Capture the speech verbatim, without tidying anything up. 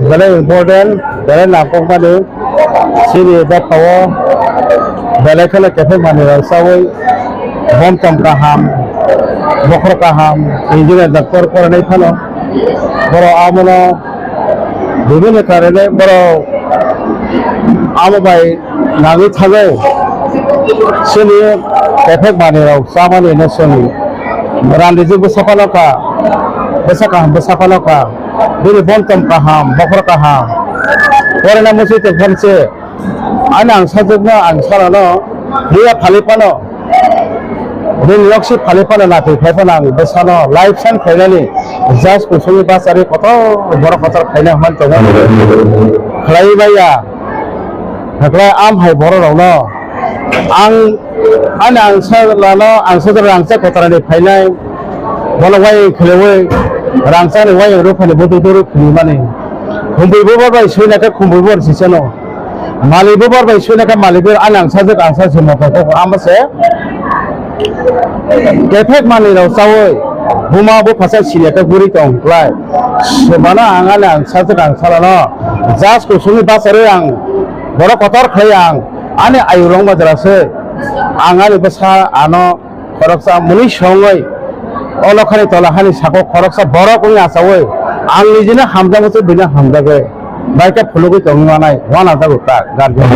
Belai important, belai nangkukmani, chini dophao belai kheno kephek manwirok chaui, bomtom kaham, bokhor kaham, engineer, doctor porinai phano borok abono bibhinno karone borok amo bai nangwi thago. Chini kephek manwirok chamani no chwng randijwk bwsa phano kha, bwsa kaham bwsa phano kha, bini bomtom kaham, bokhor kaham. Porinai muchwi tongphani se, ani ang sajwkno ang salano, buya phali phano, bini yoksi phali phano, natwi phai phano ang bwsano life sign khlainani, just kusungni bachari kotor borok kotor khaina hwnmani tongo. Khlaiwi baiya. Hakhe am hai borok rokno ang ani ang sa lano ang sa rangchak kotorani phainai, bono wayang khwlaiwi rangchakni wayang rwphani bwtwi twi rwphani mani. Khumbuibo bar bai suina khe khumbuibo sisano. Malikbo bar bai suina khe malikbo ani ang sajwk ang sa se moto kok ama se. Kephek manwi rok chaui buma buphasa siniya khe guri tong klai. Sebano ang ani ang sajwk ang salano. Jas kusungni bacharwi ang borok kotor khlai ang ani ayuk rok majra se. Ang ani bwsa ano khoroksa mwnwi songwi o nokhani tola hani sako khoroksa borok wngwi achaui ang nijino hamjakgo tei buino hamjakgwi. Bai khe phulugwi tongwi manai, uanajago ta, guardian.